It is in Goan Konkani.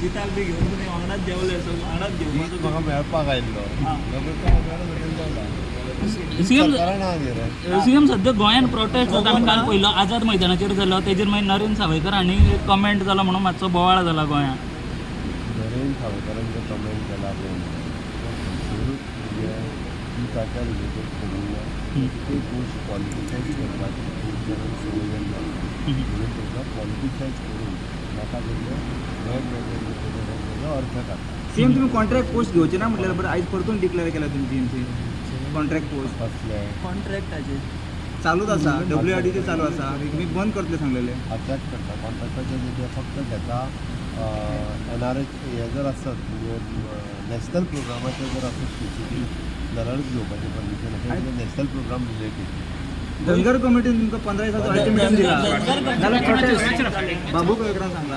जिताक बी घेवन तुमी वांगडाच जेवले, सो वांगडाच जीत घेवपाचो म्हाका मेळपाक आयिल्लो. तो वांगडाच जेवला. सीएम सरकारान ना न्ही रे. सीएम, सध्या गोंयांत प्रोटेस्ट जाता. आमी काल पयलो आझाद मैदानाचेर जालो, तेजेर मागीर नरेंद्र सावयकर हांणी कमेंट जालो म्हणून मातसो बोवाळ जाला गोंयांत. नरेंद्र सावयकारान जो कमेंट केला पळय तो खंयसरूच म्हणजे जिताच्या रिलेटेड करूंक ना. ती गोश्ट पॉलिटिसायज करपाची खूब जाणांक संवय जाल्ली आसा, म्हणून ताका पॉलिटिसायज करून नाका जाल्ले वेगवेगळे ताजो अर्थ काडटा. सीएम, तुम्ही कॉन्ट्रॅक्ट पोस्ट घेवचे ना म्हटल्यार, बरं, आयज परतून डिक्लेअर केला तुमची जीएमसी कॉन्ट्रॅक्ट पोस्ट. कसले? कॉन्ट्रॅक्टाचेर. चालूच आसा, डब्ल्यू आर डी चालू आसा, तुम्ही बंद करतले सांगलेले. अट्रॅक्ट करता कॉन्ट्रॅक्टाचे जे फक्त घेता. एनआरएच हे जर आसत, म्हणजे नॅशनल प्रोग्रामाचे जर आसत स्पेसिफीक जाल्यारूच घेवपाचें परमिशन आसा, नॅशनल प्रोग्राम रिलेटेड. धनगर कमिटीन तुमकां 15 दिसाचो अल्टिमेटम दिला, जाल्यार प्रोटेस्ट, बाबू केळकरान सांगला.